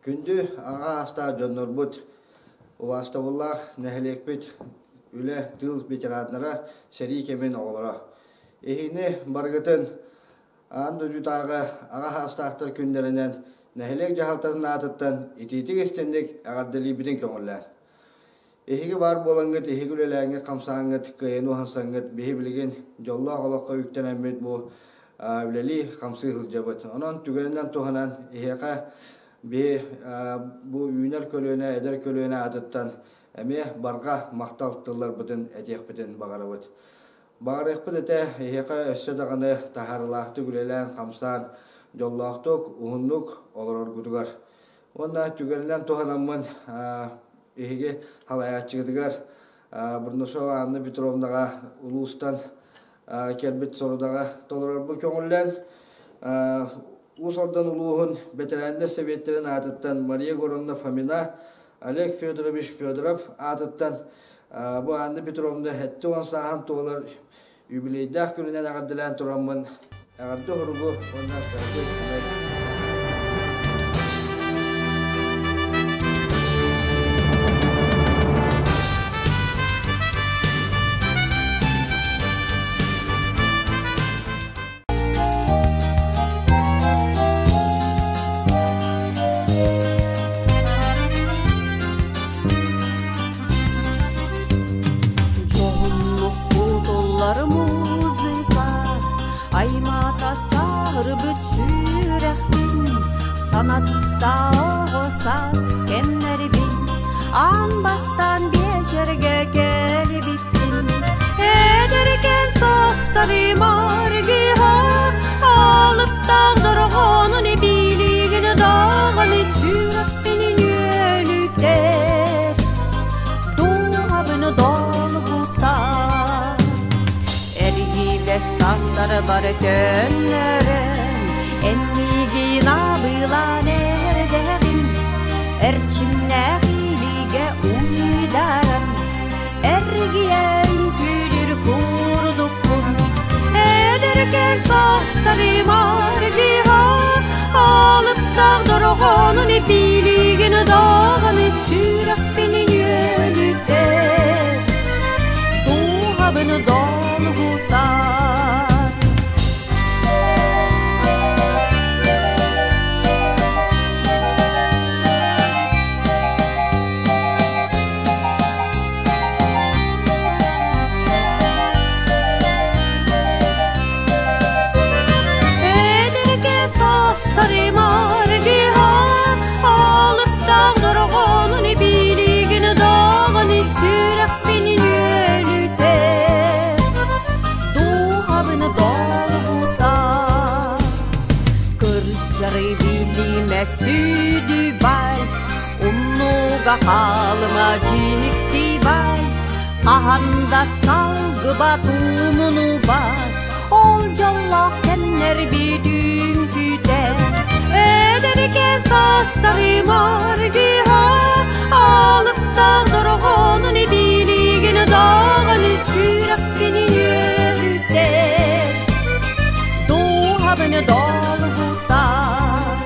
Күндү аҕа аастаах дьоннорбут, убаастабыллаах нэһилиэкпит үлэ, тыыл ветераннара, сэрии кэмин оҕолоро. Эһигини барыгытын аан дойдутааҕы аҕа саастаахтар күннэринэн нэһилиэк дьаһалтатын аатыттан итиитик-истинник эҕэрдэлиирбитин көҥүллээн. Эһиги баар буолаҥҥыт, эһиги үлэлээҥҥит, хамсааҥҥыт, кыайан уһансаҥҥыт, биһи билигин дьоллоох олоххо үктэнэммит бу үлэлии, хамсыы сылдьабыт. Онон түгэнинэн туһанан эһиэхэ биһи бу үүнэр көлүөнэ, эдэр көлүөнэ аатыттан эмиэ барҕа махтал тылларбытын этиэхпитин баҕарабыт. Баҕарыахпыт этэ эһиэхэ өссө даҕаны таһаарыылаахтык үлэлээн-хамсаан, дьоллоохтук, уһуннук олороргутугар. Уонна түгэнинэн туһанаммын биһиги салайааччыгытыгар Бурнашова Анна Петровнаҕа улуустан кэлбит сорудаҕы толорорбун көҥүллээн Уус Алдан улууһун бэтэрээннэр сэбиэттэрин аатыттан Мария Егоровна Фомина, Олег Федорович Федоров аатыттан бу Анна Петровна 70 сааһын туолар Юбилейдаах күнүнэн эҕэрдэлээн тураммын, эҕэрдэ уһуругу уонна кыракый көмө Дьоһуннук кутуллар музыка аймаата саһырбыт сүрэхпин санатта оҕо саас кэмнэрбин аан бастаан биэчэргэ кэлбиппин эдэркээн саастарым аргыһа алыптаах дорҕоонун билигин даҕаны сүрэхпин нүөлүтэр Дууһабын долгутар Эргиилэр саастары бары төннөрөн Эн миигин абылаан эрдэҕин Эрчимнээх илиигэ уйдаран Эргийэн күлүр курдукпун Эдэркээн саастарым аргыһа Алыптаах дорҕоонун билигин даҕаны сүрэхпин үөлүтэр Дууһабын долгутар Эдэркээн саастарым аргыһа Алыптаах дорҕоонун билигин даҕаны сүрэхпин үөлүтэр Дууһабын долгутар Кырдьары билимэ сүдү вальс Умнууга хаалыма дьиикти вальс Хаһан да салгыбат умнубат Ол дьоллоох кэмнэр бүтүн күүтэр Эдэркээн саастарым аргыһа Алыптаах дорҕоонун билигин даҕаны сүрэхпин үөрүтэр Дууһабын долгутар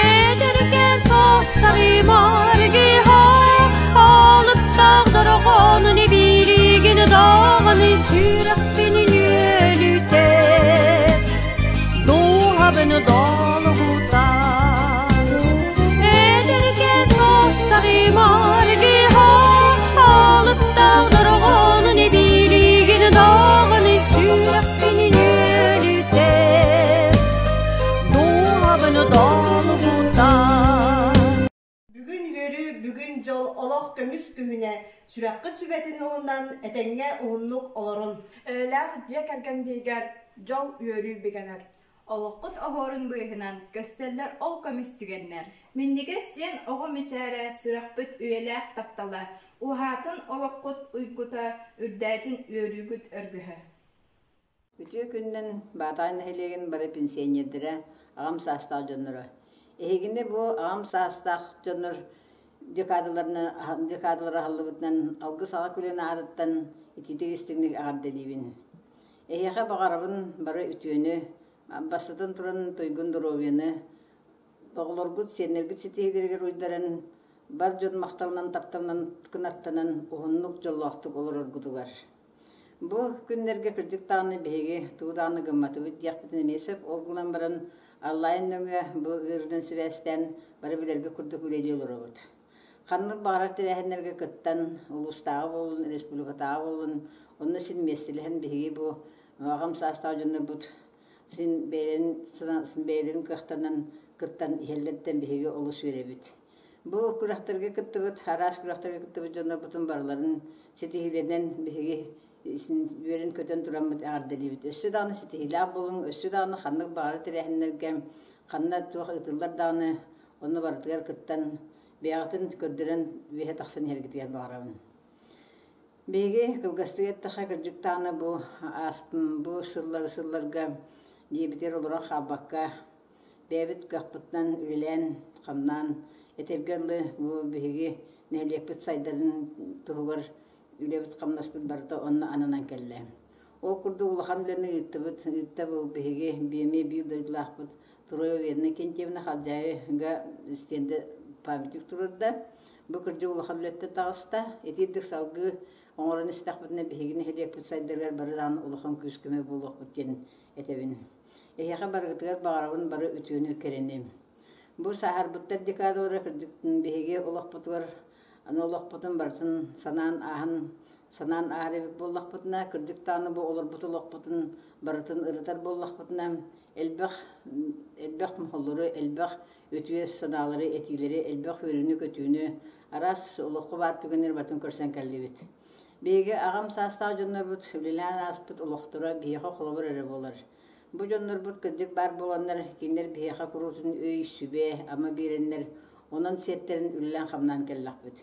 Эдэркээн саастарым аргыһа Алыптаах дорҕоонун билигин даҕаны сүрэхпин нүөлүтэр Дууһабын долгутар Эдэркээн саастарым аргыһа Алыптаах дорҕоонун билигин даҕаны сүрэхпин нүөлүтэр Дууһабын долгутар Бүгүн үөрүү, бүгүн дьол, олох көмүс күһүнэ, сүрэххит сүбэтин ылынан, этэҥҥэ уһуннук олорун. Эйэлээх дьиэ кэргэн биһигэр дьол, үөрүү бигэнэр. Олоххут оһуорун быыһынан көстөллөр ол көмүс түгэннэр. Минньигэс сиэн оҕо мичээрэ, сүрэхпит үйэлээх таптала, уһаатын олоххут уйгута, үрдээтин үөрүүгүт өргөһө. Үтүө күнүнэн Баатаҕай нэһилиэгин бары пенсионердара, аҕам саастаах дьонноро. Эһигини бу аҕам саастаах дьоннор декадаларынан декадалар аһыллыбытынан алгыс аҕа күлэн аатыттан итиитик истиҥник эҕэрдэлиибин. Эһиэхэ баҕарабын бары үтүөнү, бастатан туран туйгун доруобуйаны, оҕолоргут, сиэннэргит ситиһиилэригэр уйдаран, бар дьон махталынан, тапталынан кынаттанан уһуннук, дьоллоохтук олороргутугар. Бу күннэргэ кырдьык даҕаны биһиги тугу даҕаны гымматыбыт диэхпитин эмиэ сөп. Ол гынан баран онлайн нөҥүө бу ыарыынан сибээстээн бары билэргэ курдук үлэлии олоробут. Ханнык баҕарар тэрээһиннэргэ кыттан, улуустааҕы буоллун, республикатааҕы буоллун, онно син миэстэлэһэн биһиги бу аҕам саастаах дьоннорбут син бэйэлэрин бэйэлэрин кыахтарынан кыттан иһэллэриттэн биһиги олус үөрэбит. Бу күрэхтэргэ кыттыбыт, араас күрэхтэргэ кыттыбыт дьоннорбутун барыларын ситиһиилэринэн биһиги үөрэн-көтөн тураммыт эҕэрдэлиибит. Өссө даҕаны ситиһиилээх буолуҥ, өссө даҕаны ханнык баҕарар тэрээһиннэргэ ханна туох ыытыллар даҕаны онно барытыгар кыттан бэйэҕитин көрдөрөн үөһэ тахсан иһэргитигэр баҕарабын. Биһиги кылгастык эттэххэ, кырдьык даҕаны бу бу сыллары сылларга дьиэбитигэр олорон хаалбакка бэйэбит кыахпытынан үлэлээн, хамнаан, этэргэ дылы бу биһиги нэһилиэкпит сайдарын туһугар үлэбит-хамнаспыт барыта онно ананан кэллэ. Ол курдук улахан үлэни ыыттыбыт. Ыытта бу биһиги эмиэ биир дойдулаахпыт Троева Верна Кентьевна Халдьаайыга стендэ памятник туруорда. Бу кырдьык улахан үлэттэн таҕыста. Итирдик салгыы оҥорон истэхпитинэ биһиги нэһилиэкпит сайдарыгар бары даҕаны улахан күүс-көмө буолуохпут диэн этэбин. Эһиэхэ барыгытыгар баҕарабын бары үтүөнү кэрэни. Бу сааһырбыттар декадалара кырдьык биһиги олохпутугар аны олохпутун барытын санаан ааһан санаан ааһар эбит буоллахпытына, кырдьык даҕаны бу олорбут олохпутун барытын ырытар буоллахпытына, элбэх элбэх моһоллору, элбэх үтүө санаалары, этиилэри, элбэх үөрүүнү-көтүүнү, араас олоххо баар түгэннэри барытын көрсөн кэллибит. Биһиги аҕам саастаах дьоннорбут үлэлээн ааспыт олохторо биһиэхэ холобур эрэ буолар. Бу дьоннорбут кырдьык баар буоланнар, кинилэр биһиэхэ куруутун өй, сүбэ, ама биэрэннэр, онон сиэттэрин үлэлээн-хамнаан кэллэхпит.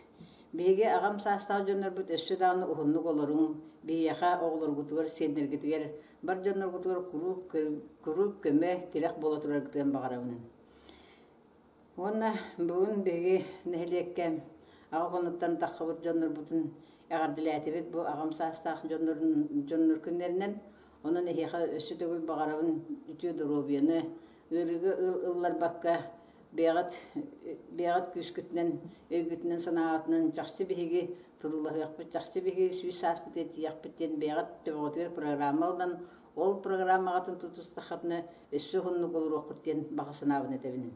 Биһиги аҕам саастаах дьоннорбут өссө даҕаны уһуннук олоруҥ, биһиэхэ, оҕолоргутугар, сиэннэргитигэр, бар дьонноргутугар куруук, куруук көмө, тирэх буола тураргытыгар баҕарабын. Уонна бүгүн биһиги нэһилиэккэ аҕа хонуттан таххыбыт дьоннорбутун эҕэрдэлээтибит бу аҕам саастаах дьоннорун дьоннор күннэринэн. Онон эһиэхэ өссө төгүл баҕарабын үтүө доруобуйаны, ыарыыга ылларбакка бэйэҕит бэйэҕит күүскүтүнэн, өйгүтүнэн, санааҕытынан чахчы биһиги туруулаһыахпыт, чахчы биһиги сүүс сааспытыгар тиийиэхпит диэн бэйэҕит төбөҕүтүгэр программа ылынан, ол программаҕытын тутустаххытына өссө уһуннук олоруоххут диэн баҕа санаабын этэбин.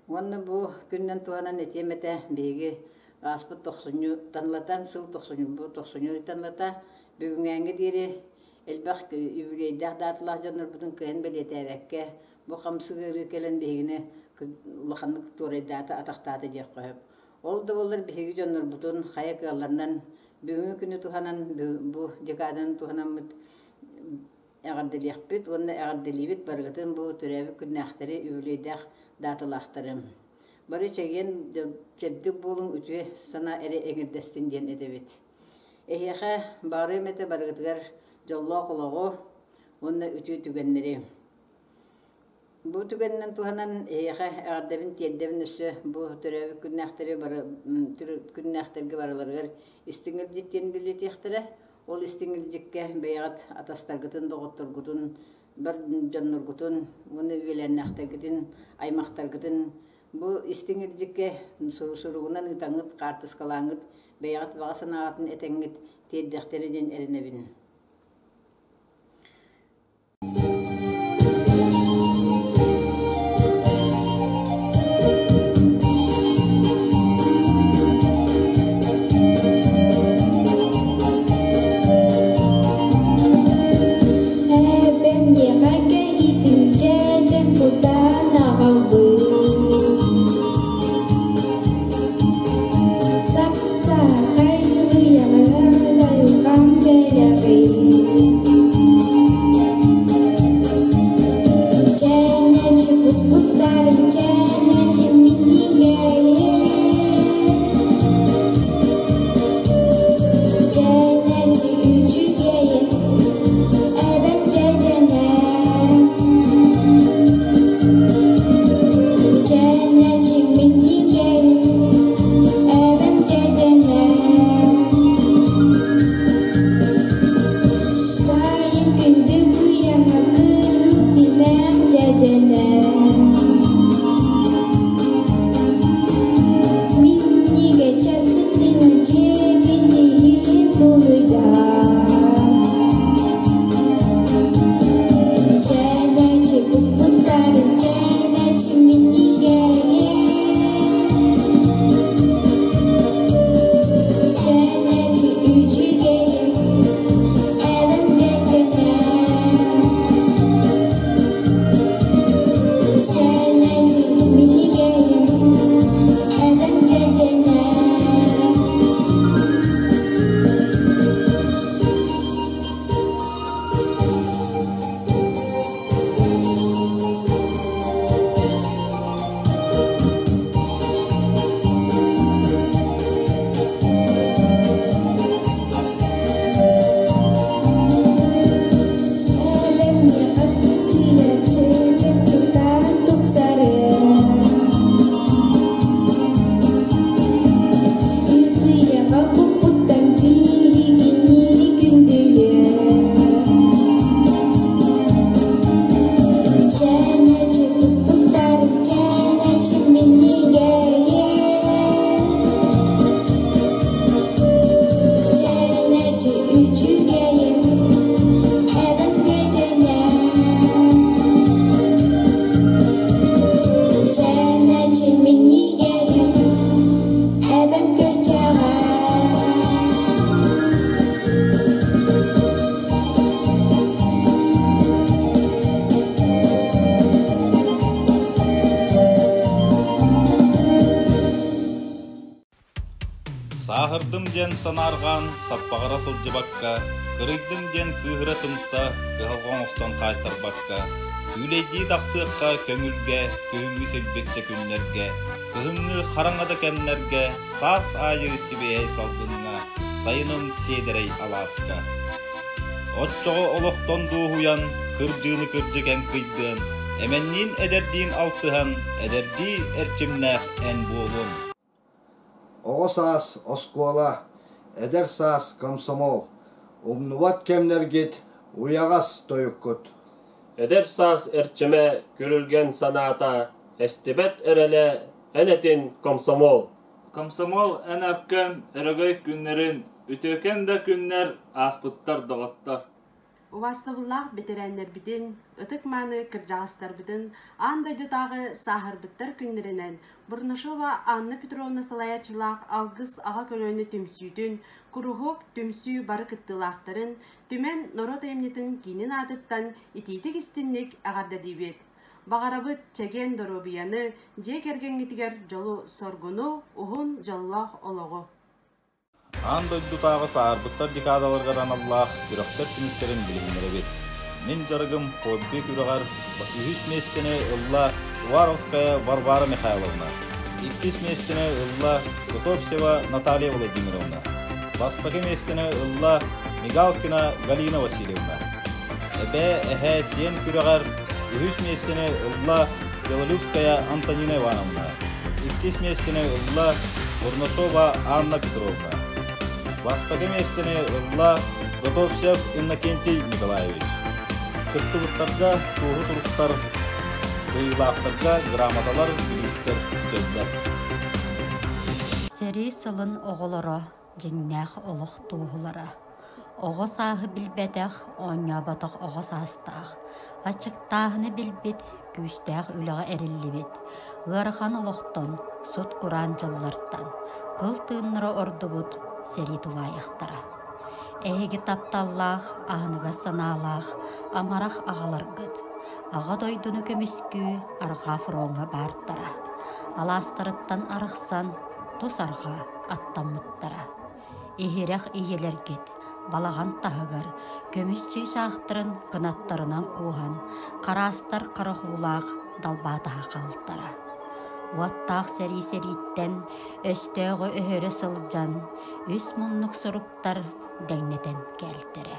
Уонна бу күнүнэн туһанан этиэм этэ, биһиги ааспыт тохсунньу танлатан, сыл тохсунньу, бу тохсунньу ыйтанлата бүгүҥҥээҥҥэ диэри элбэх үбүлүөйдээх дааталаах дьоннорбутун кыайан бэлиэтээбэккэ, бу хамсык ыарыы кэлэн биһигини улаханнык туорайдаата, атахтаата диэххэ сөп. Ол да буоллар биһиги дьоннорбутун хайа кыалларынан бүгүҥҥү күнү туһанан, бу декаданан туһанаммыт эҕэрдэлиэхпит уонна эҕэрдэлиибит барыгытын бу төрөөбүт күннээхтэри, үбүлүөйдээх дааталаахтары. Бары чэгиэн, чэбдик буолуҥ, үтүө санаа эрэ эҥэрдэстин диэн этэбит. Эһиэхэ баҕарыам этэ барыгытыгар дьоллоох олоҕу уонна үтүө түгэннэри. Бу түгэнинэн туһанан эһиэхэ эҕэрдэбин тиэрдэбин өссө бу төрөөбүт күннээхтэри бары күннээхтэргэ барыларыгар истиҥ илдьит диэн бэлиэтиэхтэрэ. Ол истиҥ илдьиккэ бэйэҕит атастаргытын, доҕотторгутун, бар дьонноргутун уонна үөлээннээхтэргитин, аймахтаргытын бу истиҥ илдьиккэ суругунан ыытаҥҥыт, хаартыскалааҥҥыт, бэйэҕит баҕа санааҕытын этэҥҥит тиэрдиэхтэрэ диэн эрэнэбин. Эбэм миэхэ кэһиитин дьээдьэм кутаан аҕалбыт. Сап-саахай ырыаҕа айылҕам бэлэҕин. Саастырдым диэн санаарҕаан саппаҕыра сылдьыбакка, кырыйдым диэн кыыһыра тымта, кыһалҕа оҥостон хаайтарбакка, күүлэйдии тахсыахха көҥүлгэ, күһүҥҥү силбикчэ күннэргэ, кыһыҥҥы хараҥа да кэмнэргэ, саас аайы сибиэһэй салгыҥҥа, сайынын сиэдэрэй алааска. Оччоҕо олохтон дуоһуйан, кырдьыыны кырдьык эҥкыйдыан, эмэнниин эдэрдиин алтыһан, эдэрдии эрчимнээх эн буолуоҥ. Оҕо саас оскуола, эдэр саас комсомол, умнубат кэмнэргит уйаҕас тойуккут. Эдэр саас эрчимэ, күрүлгэн санаата, эстибэт эрэлэ, эн этин комсомол. Комсомол эн өркөн, өрөгөй күннэрин, үтүөкэн да күннэр ааспыттар доҕоттор. Убаастабыллаах бэтэрээннэрбитин, ытык-мааны кырдьаҕастарбытын аан дойдутааҕы сааһырбыттар күннэринэн Бурнашова Анна Петровна салайааччылаах Алгыс аҕа көлүөнэ түмсүүтүн, куруһуок түмсүү бары кыттыылаахтарын түмэн норуот айымньытын киинин аатыттан итиитик-истинник эҕэрдэлиибит. Баҕарабыт чэгиэн доруобуйаны, дьиэ кэргэҥҥитигэр дьолу-соргуну, уһун дьоллоох олоҕу! Аан дойдутааҕы сааһырбыттар декадаларыгар аналлаах күрэхтэр түмүктэрин билиһиннэрэбит. Мин дьарыгым хобби күрэҕэр үһүс миэстэни ылла Уваровская Варвара Михайловна, иккис миэстэни ылла Готовцева Наталья Владимировна, бастакы миэстэни ылла Мигалкина Галина Васильевна. Эбээ, эһээ, сиэн күрэҕэр үһүс миэстэни ылла Белолюбская Антонина Ивановна, иккис миэстэни ылла Бурнашова Анна Петровна. Бастакы миэстэни ылла Готовцев Иннокентий Николаевич. Кыттыбыттарга туоһу суруктар, кыайыылаахтарга грамоталар, бириистэр бүтэллэр. Сэрии сылын оҕолоро дьиҥнээх олох туоһулара. Оҕо сааһы билбэтэх, оонньооботох оҕо саастаах, аччыктааһыны билбит, күүстээх үлэҕэ эриллибит, ыарахан олохтон, сут-кураан дьыллартан кыл тыыннара ордубут сэрии тулаайахтара. Эһиги тапталлаах, аһыныгас санаалаах, амарах аҕаларгыт, Аҕа дойдуну көмүскүү арҕаа фроҥҥа баартара, алаастарыттан арахсан тус арҕаа аттаммыттара. Иһирэх ийэлэргит балаҕан таһыгар көмүс чыычаахтарын кынаттарынан кууһан, хараастар харах уулаах далбаатаһа хаалтара. Уоттаах сэрии сэрииттэн өстөөҕү өһөрө сылдьан, үс муннук суруктар дэҥнэтэн кэлтэрэ.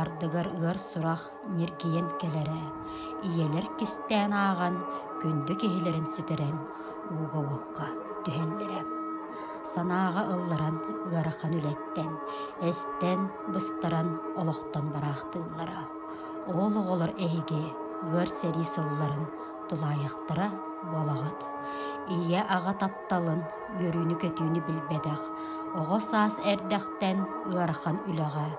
Ардыгар ыар сурах ньиргийэн кэлэрэ, ийэлэр кистээн ааҕан, күндү киһилэрин сүтэрэн ууга-уокка түһэллэрэ. Санааҕа ылларан ыарахан үлэттэн, эстэн, быстаран олохтон бараахтыыллара. Ол оҕолор эһиги ыар сэрии сылларын тулаайахтара буолаҕыт. Ийэ-аҕа тапталын, үөрүүнү-көтүүнү билбэтэх, оҕо саас эрдэхтэн ыарахан үлэҕэ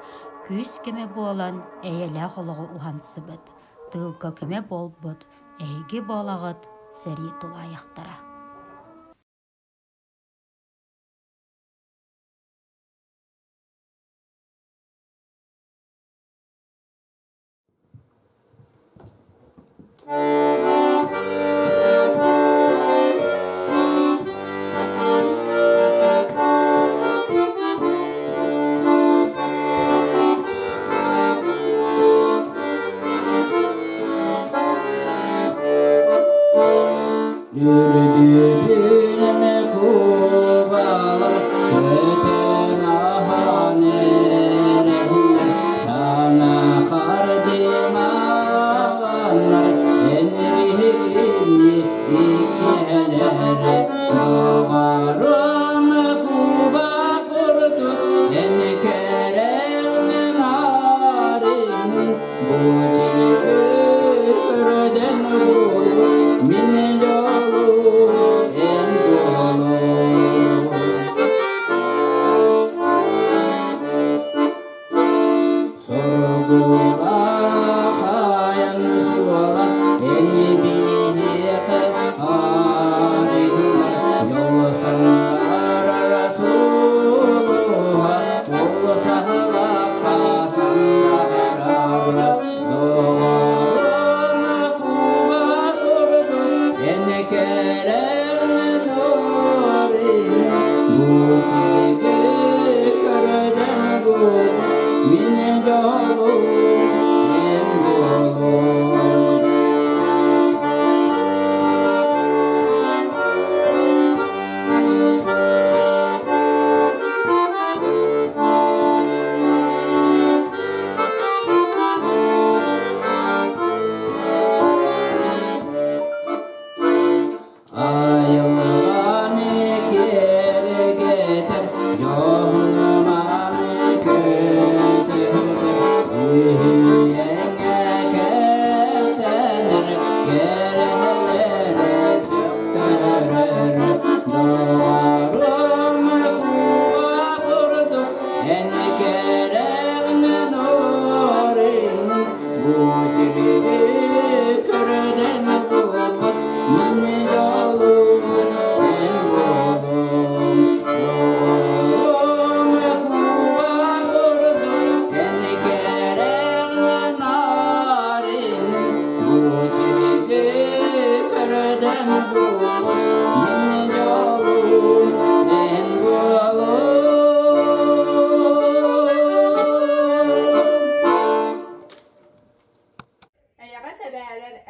күүс-көмө буолан эйэлээх олоҕу уһансыбыт, тыылга көмө буолбут эһиги буолаҕыт сэрии тулаайахтара.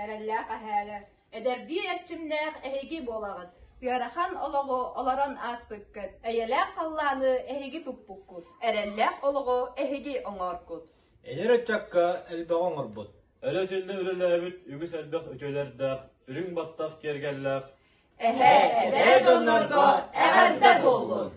эрэллээх эһээлэр. Эдэрдии эрчимнээх эһиги буолаҕыт. Ыарахан олоҕу олорон ааспыккыт. Эйэлээх халлааны эһиги туппуккут. Эрэллээх олоҕу эһиги оҥоркут. Эдэр ыччакка элбэҕи оҥорбут. Өрө тиллэ үлэлээбит үгүс элбэх үтүөлэрдээх, үрүҥ баттах киэргэллээх Эһээ, эбээ дьоннорго эҕэрдэ буоллун!